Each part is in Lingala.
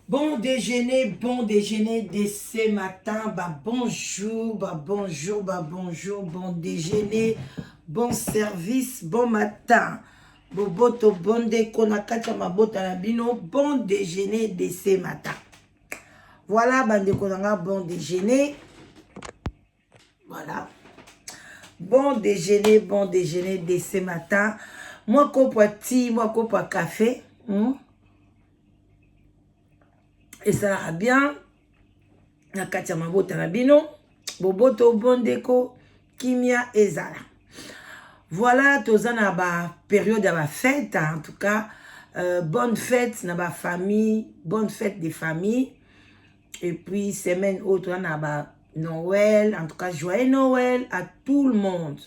Bon déjeuner de ce matin. Bah bonjour, bah bonjour, bah bonjour, bon déjeuner, bon service, bon matin. Boboto bondeko na kati ya mabota na bino, bon déjeuner de ce matin. Voilà bandeko na nga, bon déjeuner. Voilà. Bon déjeuner de ce matin. Mwa kopo ya ti, mwa kopo ya café. Esalaka bien na kati ya mabota na bino. Boboto bondeko, kimia ezala. Voilà, toza na ba période ya ba fête, en tout cas bonne fête na ba famille, bonne fête des familles. Et puis semaine oyo toza na ba Noël, en tout cas joyeux Noël à tout le monde.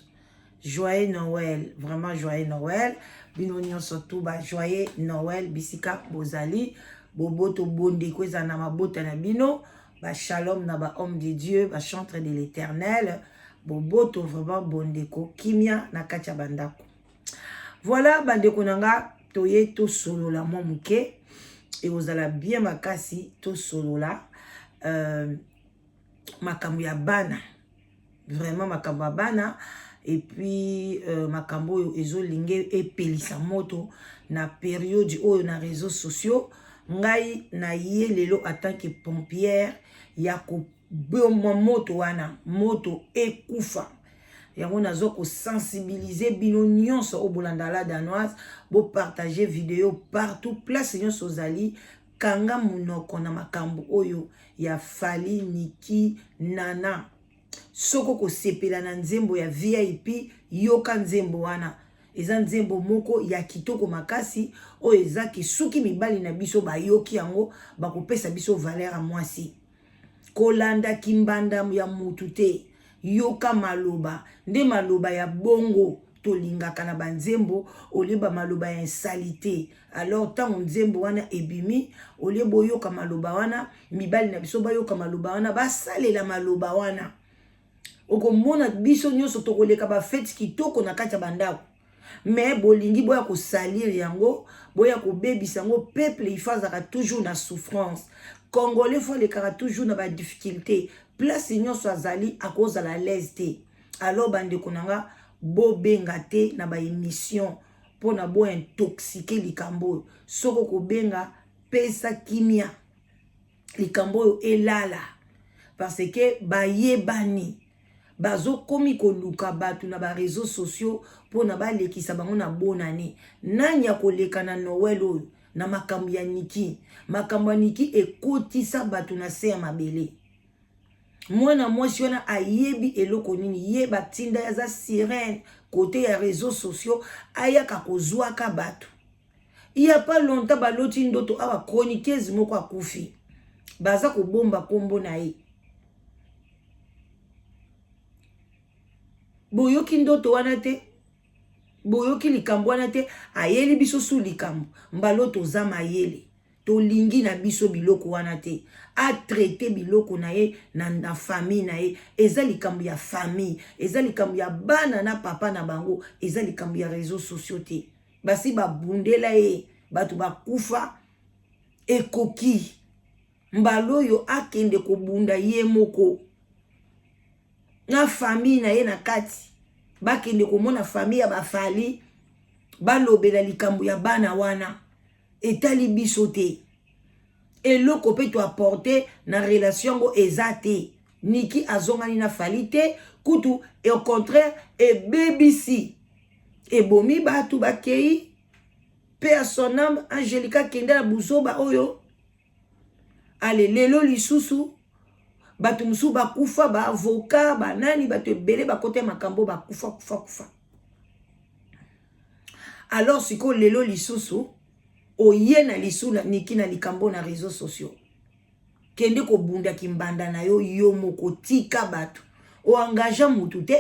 Joyeux Noël, vraiment joyeux Noël. Bino nyonso tu ba joyeux Noël bisika bozali. Boboto bondeko ezala na mabota na bino. Ba shalom na ba homme de Dieu, ba chantre de l'Éternel. Boboto vraiment bondeko kimia na kati ya bandako. Voilà bandeko na nga, toye tosolola mwa moke. Ekozala bien makasi tosolola makambo ya bana, vraiment makambo ya bana. Et puis makambo oyo ezolinga epelisa moto na période oyo na réseaux sociaux. Ngai na ye lelo en tant que pompière ya koboma moto wana, moto ekufa. Yango naza kosensibiliser bino nyonso oyo bolanda La Danoise, bopartage video partout, place nyonso ozali. Kanga monoko na makambo oyo ya Fally, Niki, Nana. Soki okosepela na nzembo ya VIP, yoka nzembo wana. Eza nzembo moko ya kitoko makasi oyo ezaki soki mibali na biso bayoki yango, bakopesa biso valeur ya mwasi. Kolanda kimbanda ya mutu te, yoka maloba nde maloba ya bongo tolingaka na banzembo, olieba maloba ya insalité. Alors ntango nzembo wana ebimi, olie boyoka maloba wana, mibali na biso bayoka maloba wana, basalela maloba wana, okomona biso nyonso tokoleka bafeti kitoko na kati ya bandako. Mais bolingi boya kosalir yango, boya kobebisa yango. Peuple il faut azalaka toujours na souffrance. Congolais faut alekaka toujours na badifficulté. Place nyonso azali, akozala l'aise te. Alors bandeko na nga, bobenga te na baémission mpona bointoxiquer likambo oyo. Soki okobenga, pesa kimia, likambo oyo elala, parce que bayebani bazokomi koluka bato na baréseaux sociaux mpona balekisa bango na bonane. Nani akoleka na Noël oyo na makambo ya Niki? Makambo ya Niki ekotisa bato na se ya mabele. Mwana mwasi wana ayebi eloko nini ye batinda ye. Aza sirène côté ya réseaux sociaux, ayaka kozwaka bato. Il y a pas longtemps baloti ndoto awa, chroniqueuse moko akufi, baza kobomba nkombo na ye. Boyoki ndoto wana te? Boyoki likambo wana te? Ayeli biso su likambo mbalo. Toza mayele, tolingi na biso biloko wana te. Atraite biloko na ye na famille na ye. Eza likambo ya famille, eza likambo ya bana na papa na bango, eza likambo ya réseaux sociaux te. Basi babundela ye, bato bakufa, ekoki. Mbala oyo akende kobunda ye moko na famille na ye na kati. Bakende komona famille ya baFally, balobela likambo ya bana wana. Etali biso te. Eloko mpe toapporter na relation yango eza te. Niki azongani na Fally te, kutu au contraire ebebisi, ebomi bato. Bakei mpe ya son âme Angélika akende na buzoba oyo. Ale lelo lisusu bato mosusu bakufa, baavocat, banani, bato ebele bakota makambo, bakufa kufa kufa. Alors sikoyo lelo lisusu oye na lisu Niki na likambo na réseaux sociaux. Kende kobundaki mbanda na yo yo moko, tika bato. Oengage mutu te.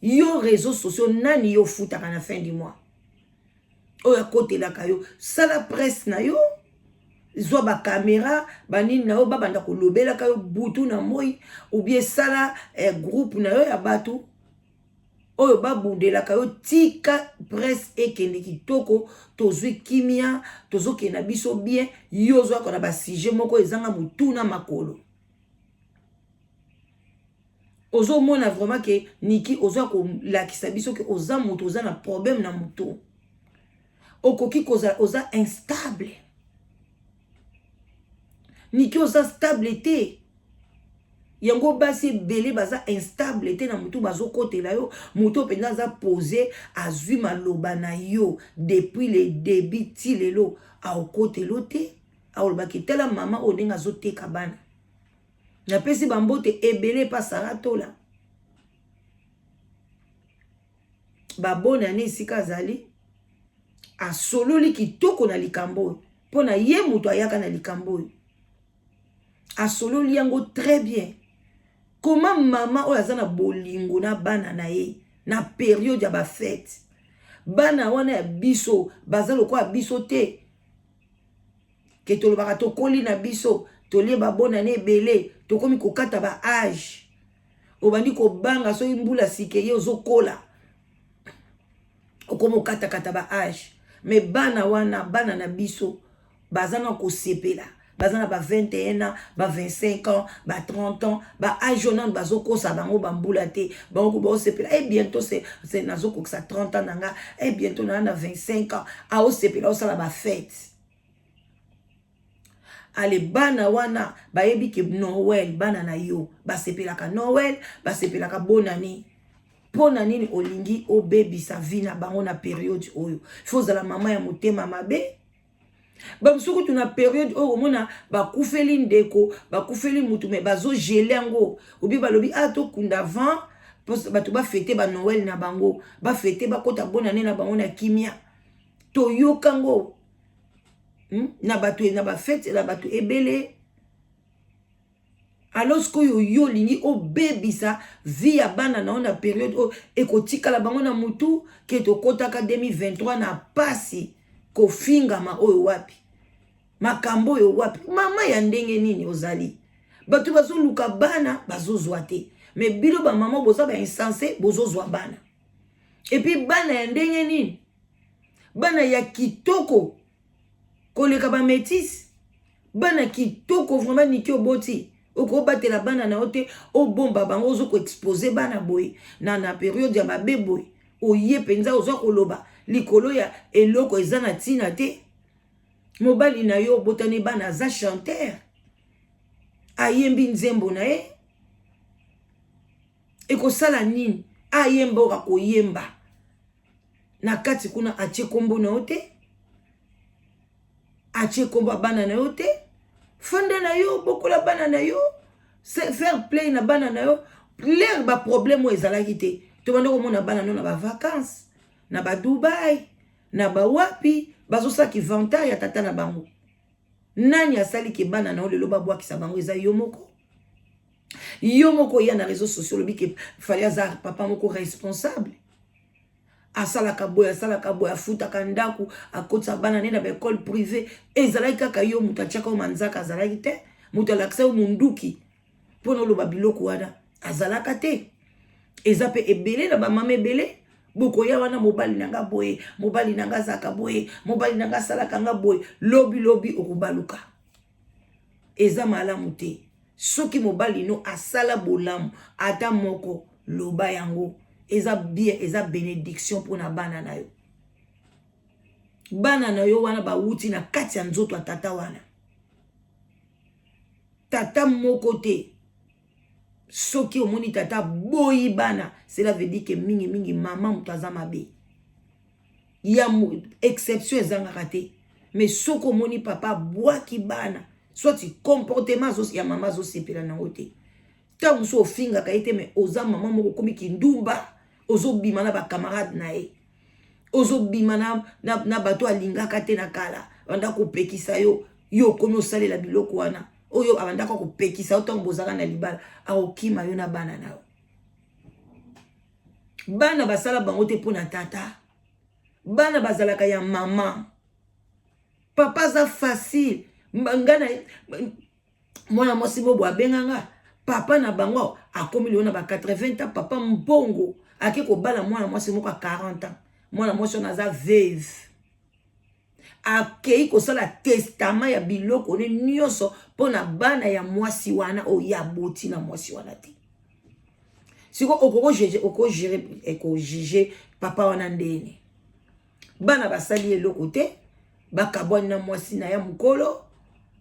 Yo réseaux sociaux, nani yo ofutaka na fin du mois oyo akotelaka yo? Sala presse na yo, zwa bacaméra, banini na yo, babanda kolobelaka yo butu na moi, ou bien sala groupe na yo ya bato. Oyo babundelaka yo, tika presse ekende kitoko, tozwi kimia, tozokende na biso bien. Yo ozwaka na basujet moko ezanga motu na makolo. Ozomona vraiment ke Niki oza kolakisa biso ke oza moto oza na problème na motu, okoki kozala oza instable. Niki, oza stable te. Yango basi ebele baza instable te na motu, bazokotela yo. Motu mpenza aza posé, azwi maloba na yo depuis le début ti lelo, aokotela te, aolobaki: "Tala mama oyo ndenge azoteka bana." Napesi bambote ebele epa Sara Tola, babonane esika azali, asololi kitoko na likambo oyo. Mpo na ye moto ayaka na likambo oyo, asololi yango très bien. Koma mama oyo aza na bolingo na bana na ye na période ya bafêtes, bana wana ya biso baza lokola biso te ke tolobaka tokoli na biso, tolie babonane ebele, tokomi kokata ba âge. Obandi kobanga soki mbula sike ye ozokola, okomi okatakata ba âge. Mais bana wana, bana na biso baza na kosepela, baza na ba 21 ans, ba 25 ans, ba 30 ans, ba âge oyo nanu bazokosa bango bambula te. Bango baosepela: "E bientôt nazokokisa 30 ans na nga, e bientôt naa na 25 ans." Aosepela, osala bafêtes. Ale, bana wana bayebi ke Noël, bana na yo basepelaka Noël, basepelaka bonani. Mpo na nini olingi obebisa vie na bango na période oyo? Faut ozala mama ya motema mabe. Bamosusu kutu na période oyo omona bakufeli ndeko, bakufeli mutu, mais bazogeler yango obi balobi: "A ah, tokunda avant bato bafêter banoël na bango, bafêter, bakota bonane na bango na kimia." Toyoka ngo Na bato na bafêtes na bato ebele. Alors sikoyo yo olingi obebisa vie ya bana na yo na période oyo ekotikala bango na mutu ke tokɔtaka 2023 na pasi, kofingama oyo wapi, makambo oyo wapi. Mama ya ndenge nini ozali? Bato bazoluka bana, bazozwa te, mais bino bamama boza bainsensés, bozozwa bana. Et puis bana ya ndenge nini? Bana ya kitoko koleka bamétis, bana kitoko vraiment. Niki, oboti, okobatela bana na yo te, obomba bango, ozo koexposer bana boye na période ya mabe boye. Oye mpenza ozwa koloba likolo ya eloko eza na ntina te. Mobali na yo obotani bana aza chanteur, ayembi nzembo na ye, ekosala nini? Ayemba oyo akoyemba na kati kuna, atie nkombo na yo te, atie nkombo ya bana na yo te. Fanda na yo, bokola bana na yo, fair play na bana na yo. Lere baproblème oyo ezalaki te, tobanda komona bana no na bavacances na badubai, na bawapi, bazosalaki vantard ya tata na bango. Nani asaliki bana na yo lelo babwakisa bango? Eza yo moko. Yo moko oya na réseau sociaux, olobi ke Fally aza papa moko responsable, asalaka boye, asalaka boye, afutaka ndako, akotisa bana nde na baécole privé. Ezalaki kaka yo moto atiaka yo manzaka, azalaki te moto alakisa yo munduki mpona oloba biloko wana, azalaka te. Eza mpe ebele na bamama ebele bokoya wana: "Mobali na nga boye, mobali na nga azalaka boye, mobali na nga asalaka nga boye." Lobi lobi okobaluka, eza malamu te. Soki mobali no asala bolamu ata moko, loba yango, eza bien, eza bénédiction mpona bana na yo. Bana na yo wana bawuti na kati ya nzoto ya tata wana, tata moko te. Soki omoni tata boyi bana, cela veut dire ke mingimingi mama moto aza mabe. Ya exception ezangaka te, mais soki omoni papa abwaki bana, soit comportement ya mama azosepela nango te. Ntango mosusu ofingaka ye te, mais oza mama moko okomi kindumba, ozobima na bacamarade na ye, ozobima na bato alingaka te. Na kala banda kopekisa yo, yo okomi osalela biloko wana oyo abandaka kopekisa yo. Ntango bozalaka na libala, akokima yo na bana na yo. Bana basala bango te mpo na tata, bana bazalaka ya mama. Papa aza facile. Nga na mwana mwasi bobo abenganga Papa na bango akomi lelo na ba 80 ans, papa mbongo ake kobala mwana mwasi moko ya 40 ans. Mwana mwasi wana aza veuve, akei kosala testament ya biloko ne nyonso mpo na bana ya mwasi wana oyo ye aboti na mwasi wana te. Siko okojuge papa wana ndeni? Bana basali eloko te, bakabwani na mwasi na ya mokolo.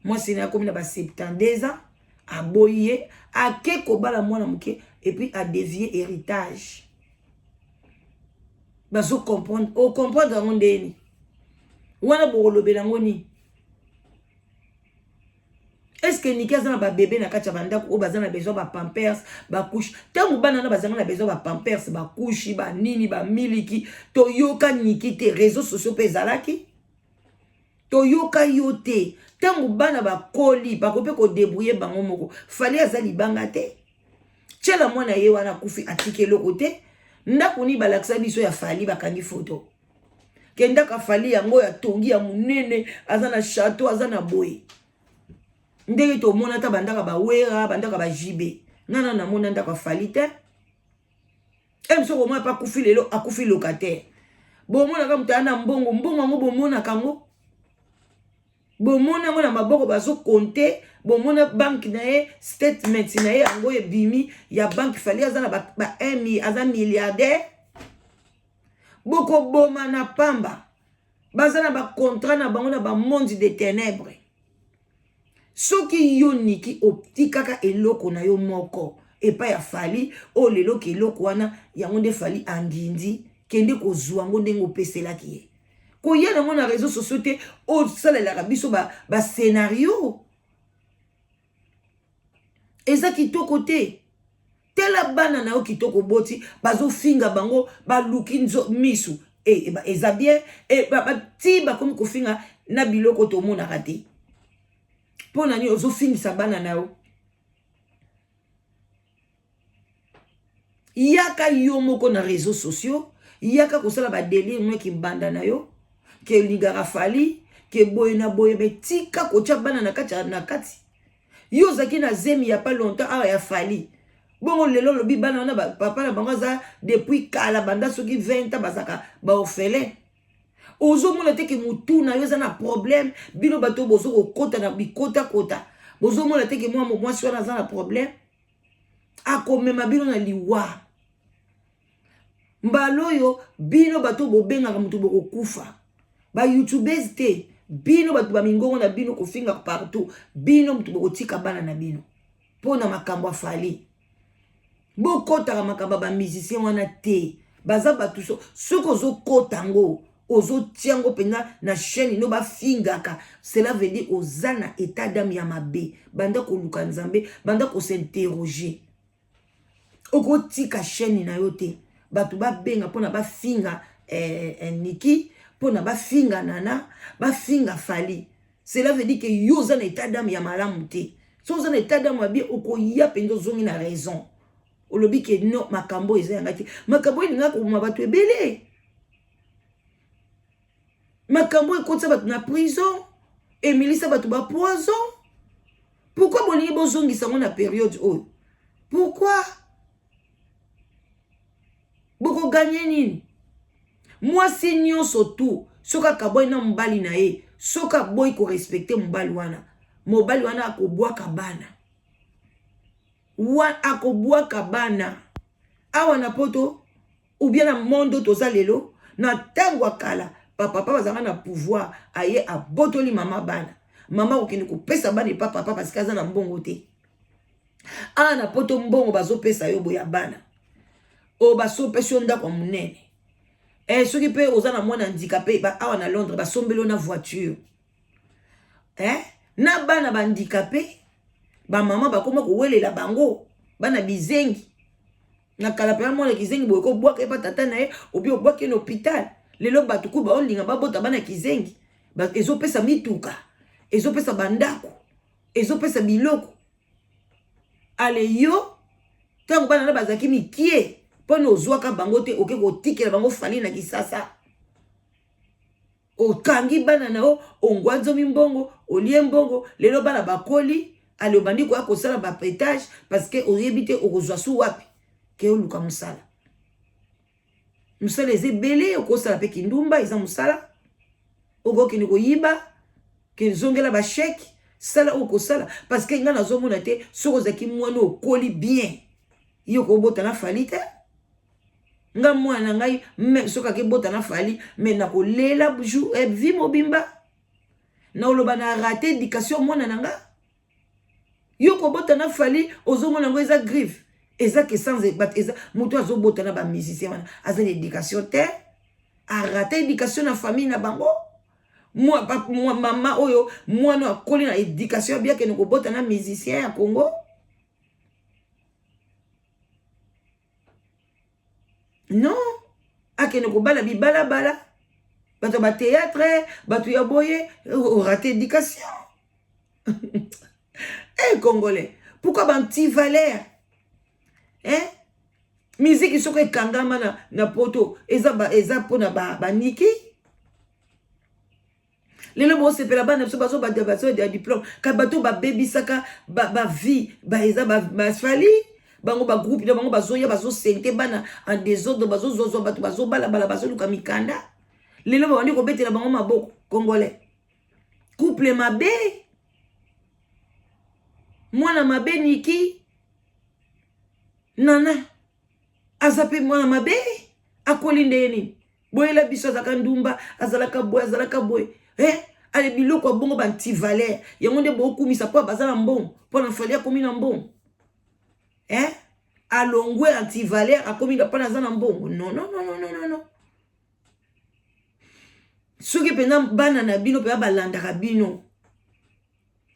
Mwasi na ye akomi na ba 72 ans, aboyi ye, ake kobala mwana moke et puis adévier héritage. Bazo comprendre, ocomprendre yango ndeni wana? Bokolobela yango nini? Est ce que Niki aza na babebe na kati ya bandako oyo baza na besoin bapampers, bacouches? Ntango bana wana bazanga na besoin bapampers, bacouches, banini, bamiliki, toyoka Niki te. Réseau sociaux mpe ezalaki, toyoka yo te. Ntango bana bakoli, bakoki mpe kodébrouiller bango moko. Fally aza libanga te. Tiela mwana ye wana akufi, atiki eloko te. Ndako nini balakisa biso ya Fally? Bakangi foto ke ndako aFally yango ya tongi ya monene, aza na château, aza na boye. Ndenge tomona ata bandako bawera, bandako bajibe, nga na namona ndako aFally te. E mosu komona mpe akufi lelo, akufi locataire. Bomonaka moto aya na mbongo, mbongo yango bomonaka yango, bomona yango na maboko, bazocompter. Bomona banque na ye, statement na ye yango ebimi ya banque. Fally aza na ba 1, aza milliardaire. Bokoboma na pamba. Baza na bacontrat na bango na bamonde de ténèbre. Soki yo Niki otikaka eloko na yo moko epai ya Fally, oyo lelo ke eloko wana yango nde Fally angindi, kende kozwa yango ndenge opeselaki ye. Koya nango na réseau sociaux te, osalelaka biso bascénario ba eza kitoko te. Tala bana na yo kitoko boti, bazofinga bango, baluki misu e, eza bien e, ti bakomi kofinga na biloko tomonaka te. Mpo na nini ozofingisa bana na yo? Yaka yo moko na réseaux sociaux, yaka kosala badélire noki mbanda na yo ke olingaka Fally, ke boye na boye. Me tika kotia bana na kati na kati. Yo ozalaki na zemi ya pas longtemps awa ya Fally. Bongo lelo olobi bana wana, papa na bango aza depuis kala, banda soki 20 ans bazalaka baorphelin. Ozomona te ke motu na yo eza na problème? Bino bato bozo kokota na bikotakota, bozomona te ke mwa mwasi wana aza na problème? Akomema bino na liwa mbala oyo. Bino bato bobengaka moto, bokokufa. Bayoutubeurs te, bino bato bamingongo na bino kofinga partout, bino moto bokotika bana na bino mpo na makambo ya Fally. Bokɔtaka makambo ya bamusicien wana te, baza bato. Soki ozokɔta yango, ozotia yango mpenza na chaîne no bafingaka, cela veut dire oza na état d'âme ya mabe. Banda koluka Nzambe, banda kos'interroger. Okotika chaîne na yo te, bato babenga mpona bafinga Niki, mpona bafinga Nana, bafinga Fally. Cela veut dire ke yo oza na état d'âme ya malamu te. So oza na état d'âme ya bien, okoya mpenza, ozongi na raison, olobi ke non, makambo eza yanga te. Makambo elingaka koboma bato ebele, makambo ekotisa bato na prison, emilisa bato bapoison. Pourquoi bolingi bozongisa yango na période oyo? Pourquoi? Bokogagner nini? Mwasi nyonso tu, soki akabwani na mobali na ye, soki aboyi korespecter mobali wana, mobali wana akobwaka bana wa, akobwaka bana. Awa na Poto ou bien na monde toza lelo, na ntango ya kala, bapapa bazalaka na pouvoir. Aye abotoli mama bana, mama akokende kopesa bana epa papa parce que aza na mbongo te. Awa na Poto, mbongo bazopesa yo boya bana oyo, basopesi yo ndako ya monene. Soki mpe oza na mwana handicapé, awa na Londres basombeli yo na voiture na bana bahandicapé. Bamama bakóma kowelela bango bana bizengi. Na kala mpenza, mwana kizengi boye, kobwaka ye pa tata na ye, obi obwaki ye na hôpital. Lelo bato ku baolinga babota bana kizengi, ezopesa mituka, ezopesa bandako, ezopesa biloko. Ale yo, ntango bana na bazalaki mikie, mpona ozwaka bango te, oke kotikela bango Fally na Kisasa. Okangi bana na yo, ongwanzomi mbongo, olie mbongo. Lelo bana bakoli. Ale obandi koya kosala bapetage parce que oyebi te okozwa su wapi ke oluka mosala. Mosala eza ebele, okosala mpe kindumba eza mosala, okokende koyiba, kezongela bachèque, sala oyo kosala parce que ngai nazomona te. Soki ozalaki mwana okoli bien, yo kobota na Fally te. Nga mwana na ngai me soki akebota na Fally, me nakolela vie mobimba, naoloba na raté éducation mwana na nga. Yo kobota na Fally, ozomona yango eza griffe, eza ke sans eza moto azobota na bamusicien wana aza na éducation te, araté éducation na famille na bango. Mwa mama oyo, mwana akoli na éducation, abi akende kobota na musicien ya Congo. Non, akende kobala bibalabala, bato ya bathéâtre, bato ya boye, oraté éducation. Eh congolais, pourquoi bantivaleur, eh? Miziki soki ekangama na poto, eza mpona baniki lelo bosepela. Bana biso bazobada, bazoya diplôme ka bato babebisaka bavie ba eza baFally. Bango bagroupe na bango bazoya, bazosente bana en désordre, bazozwazwa bato, bazobalabala, bazoluka mikanda. Lelo babandi kobetela bango maboko. Congolais, couple mabe, mwana mabe. Niki Nana aza mpe mwana mabe, akoli ndenge nini? Boyela biso azalaka ndumba, azalaka boye, azalaka boye, eh? Ale biloko ya bongo, bantivaleur yango nde bokumisa mpo baza na mbongo, mpo na Fally akomi na mbongo, eh? Alongwe antivaleur, akomi mpo aza na mbongo. Non, non, non, non, non, non. Soki mpenza bana na bino mpenza balandaka bino,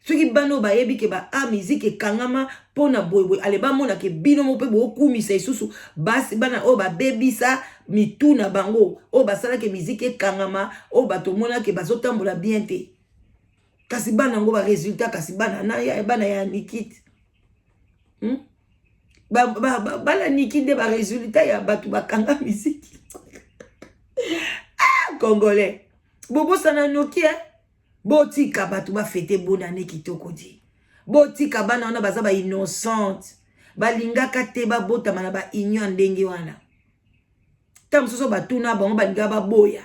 soki bana oyo bayebi ke ba a miziki ekangama mpona boyeboye, ale bamonake bino moko mpe bokumisa lisusu basi, bana oyo babebisa mitu na bango, oyo basalaki miziki ekangama, oyo bato omonake bazotambola bien te. Kasi bana yango baresultat, kasi bana na ya, bana ya Nikite, Bana Niki nde baresultat ya bato bakanga miziki. Ah, congolais, bobosana noki, eh? Botika bato bafêter bonane kitoko di. Botika bana wana, baza bainnocente, balingaka te babotama na baunion ya ndenge wana. Ntango mosusu batuna bango, balingaka baboya,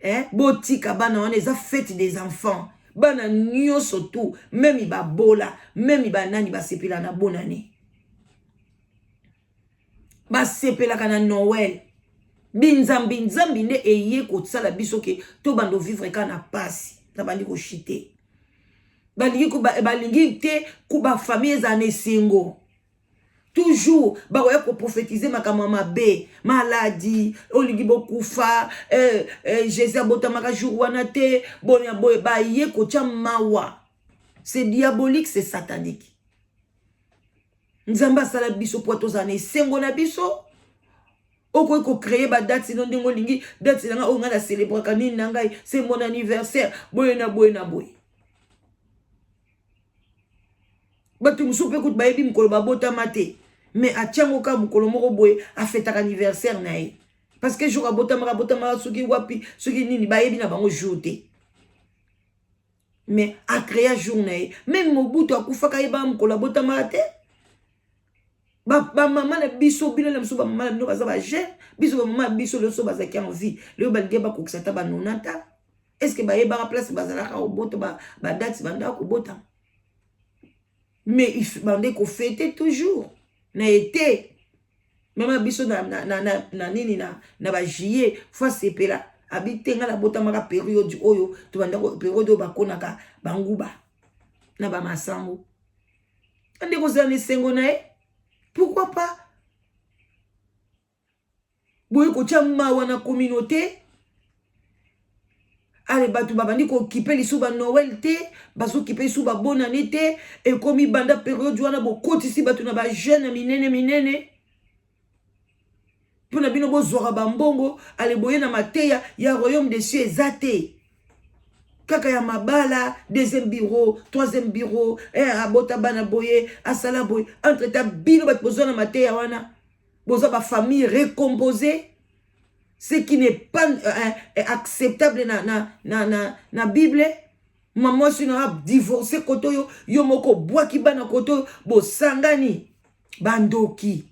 eh? Botika bana wana, eza fête des enfants. Bana nyonso tu, même babola, même banani, basepela na bonane, basepelaka na Noël. Binzambi nzambi nde eye kosala biso ke tobanda ovivre kaka na pasi, na bandi koshite. Balingi te bafamille ezala na esengo. Toujours bakoya koprophétiser makambo ya mabe, maladi, olingi bokufa, Jésus abotamaka jour wana te, boya boye, baye kotia mawa. C'est diabolique, c'est satanique. Nzambe asala biso mpo tozala na esengo na biso. Okoki kocréer badate no ndenge olingi. Date na ngai oyo ngai nacélébraka nini na ngai, c'est mon anniversaire, boye na boye na boye. Bato mosusu mpe kutu bayebi mokolo babotama te, mais atiango kaka mokolo moko boye, afêtaka anniversaire na ye, parce que jour abotamaka, abotamaka soki wapi, soki nini, bayebi na bango jour te, mais acréa jour na ye. Même Mobutu akufaka, yebaka mokolo abotamaka te. Bamama na biso, bino na biso, bamama na bino baza bajeune. Biso bamama na biso lelo so bazalaki en vie, lelo balingi bakokisa ata banonanta, est ce que bayebaka place bazalaka kobota, badate bandaka kobota? Mais bande kofêter toujours na été. Mama biso na nini, na bajuillet, fo asepela abi te. Ngai nabotamaka période oyo tobanda, période oyo bakonaka banguba na bamasango. Ande kozala na esengo na ye, pourquoi pas? Boye kotia mawa na communauté. Ale bato babandi kokipe lisusu banoël te, bazokipe lisusu babonane te. Ekomi banda période wana, bokotisi bato na bajeûne minene minene mpona bino bozwaka bambongo. Ale boye na mateya ya royaume des cieux eza te, kaka ya mabala, deuxième bureau, troisième bureau, eh, abota bana boye, asala boye. Entre temps bino bato bozwa na mateya wana, bozwa bafamille recomposée, ce qui n'est pas acceptable na Bible. Mwasi na adivorce kote oyo, yo moko obwaki bana kote oyo, bosangani bandoki,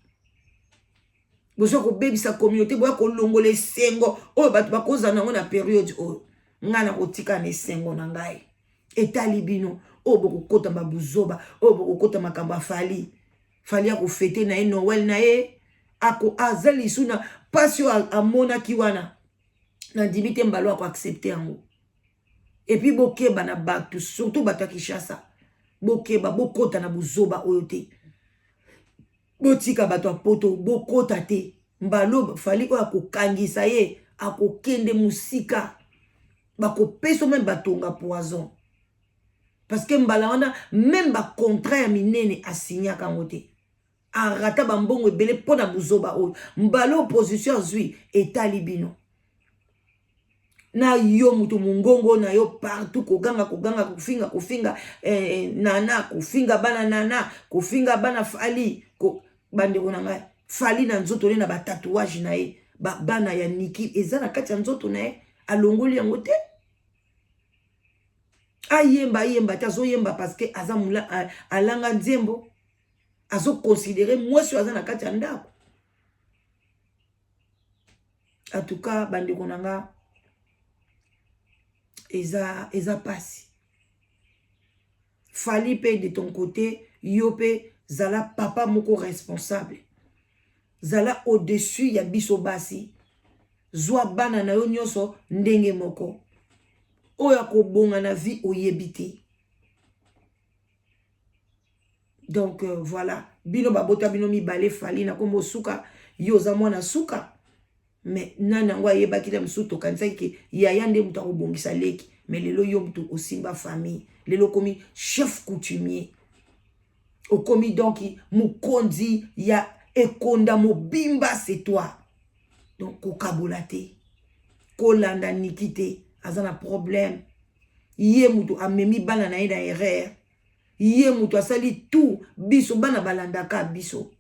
bozwa kobebisa communauté, boya kolongola esengo oyo bato bakozala nango na periode oyo. Ngai nakotika na esengo na ngai, etali bino oyo bokokota babuzoba, oyo bokokota makambo ya Fally. Fally akofete na ye Noël na ye, ako aza lisu na mpasi oyo amonaki wana, nandimi te mbalo akoaccepte yango. Et puis bokeba na bato, surtout bato ya Kinshasa, bokeba, bokota na buzoba oyo te. Botika bato ya Poto, bokota te. Mbalo Fally oyo akokangisa ye, akokende mosika, bakopesa même batonga poison, parce que mbala wana même bacontrat ya minene asignaka yango te, arata bambongo ebele mpo na buzoba oyo. Mbala opposition azwi, etali bino. Na yo moto mongongo na yo partout, koganga, koganga, kofinga, kofinga nana, kofinga bana nana, kofinga bana Fally ko. Bandeko na ngai, Fally na nzoto ne na batatouage na ye, bana ya Niki eza na kati ya nzoto na ye, alongoli yango te. Ayemba, ayemba te, azoyemba parce que aza mula, alanga nzembo, azoconsidere mwasi oyo aza na kati ya ndako. En tout cas, bandeko na nga, eza pasi. Fally mpe, de ton côté, yo mpe zala papa moko responsable, zala au-dessus ya biso basi. Zwa bana na yo nyonso ndenge moko. Oyo akobonga na vie, oyebi te. Donc voilà, bino babota bino mibale, Fally na nkombo suka, yo oza mwana suka. Mais nani yango ayebaki na mosusu? Tokanisaki ke yaya nde moto akobongisa leki, mais lelo yo moto osimba famille, lelo okomi chef coutumier, okomi donc mokonzi ya ekonda mobimba, c'est toi. Donc kokabola te, kolanda Niki te, aza na problème. Ye moto amemi bana na ye na erreur, ye moto asali tout. Biso bana balandaka biso,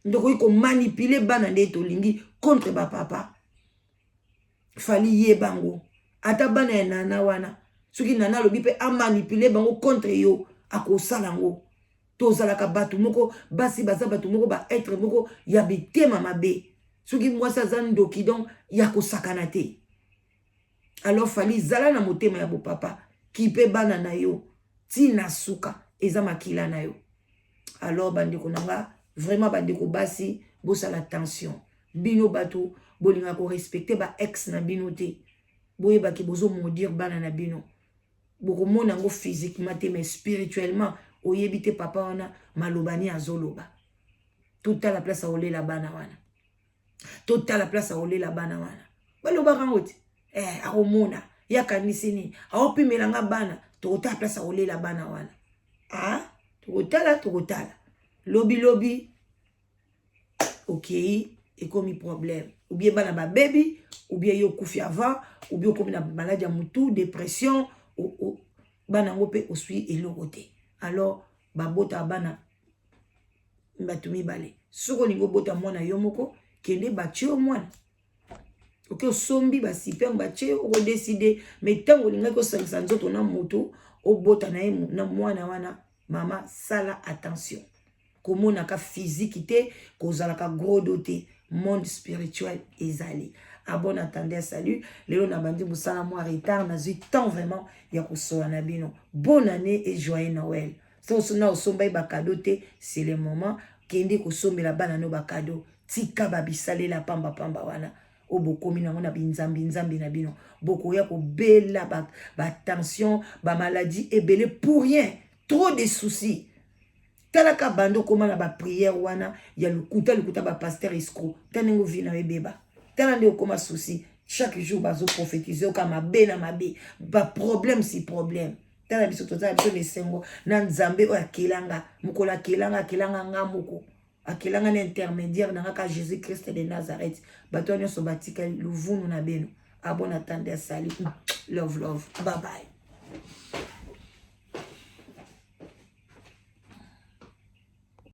ndokoki komanipuler bana nde tolingi contre bapapa. Fally, ye bango, ata bana ya nana wana, soki nana alobi mpe amanipuler bango contre yo, akosala yango. Tozalaka bato moko, basi baza bato moko, baêtre moko ya bitema mabe. Soki mwasi aza ndoki, donc ya kosakana te. Alors Fally, zala na motema ya bopapa, kipe bana na yo ntina suka, eza makila na yo. Alors bandeko na nga, vraiment bandeko basi, bosala attention. Bino bato bolingaka korespecte baex na bino te, boyebaki bozomaudire bana na bino. Bokomona yango physiquement te, mais spirituellement oyebi te papa wana maloba ni azoloba. Totala place akolela bana wana, totala place akolela bana wana. Balobaka yango te, akomona yakanisi nini, aopimelanga bana. Tokotala place akolela bana wana. Ah, tokotala, tokotala lobilobi. Okei, ekomi problème, ou bien bana babebi, ou bien yo okufi avant, ou bien okomi na maladie ya motu, dépression. Bana yango mpe osui eloko te. Alors babota bana bato mibale. Soki olingi obota mwana yo moko, kende batie yo mwana, oke osombi basperme, batie yo, okodécider. Mais ntango olingaki osangisa nzoto na moto, obota na ye na mwana wana, mama, sala attention. Komonaka physique te, kozalaka gros dos te, monde spirituel ezali. À bon entendeur, salut. Lelo nabandi mosala mwa retard, nazwi temps vraiment ya kosola na bino. Bonne année et joyeux Noël. So na osomba ye bacadeau te, c'est le moment, kende kosombela bana no bacadeau. Tika babisalela pambapamba wana oyo bokomi nango na binzambi nzambi na bino. Bokoya kobela batension, bamaladie ebele pour rien, trop de soucis. Talaka bando okóma na baprière wana ya lokuta lokuta, bapasteur escroc. Ta ndenge ovi na yo ebeba, tala nde okóma souci. Chaque jour bazoprophétise oka mabe na mabe, baproblème si problème. Tala biso, tozala biso na esengo na Nzambe oyo akelanga. Mokolo akelanga, akelanga nga moko, akelanga na intermédiaire na nga ka Jésus Christ de Nazareth. Bato nyonso batikali luvunu na bino. À bon entendeur, salut, love love, bye bye.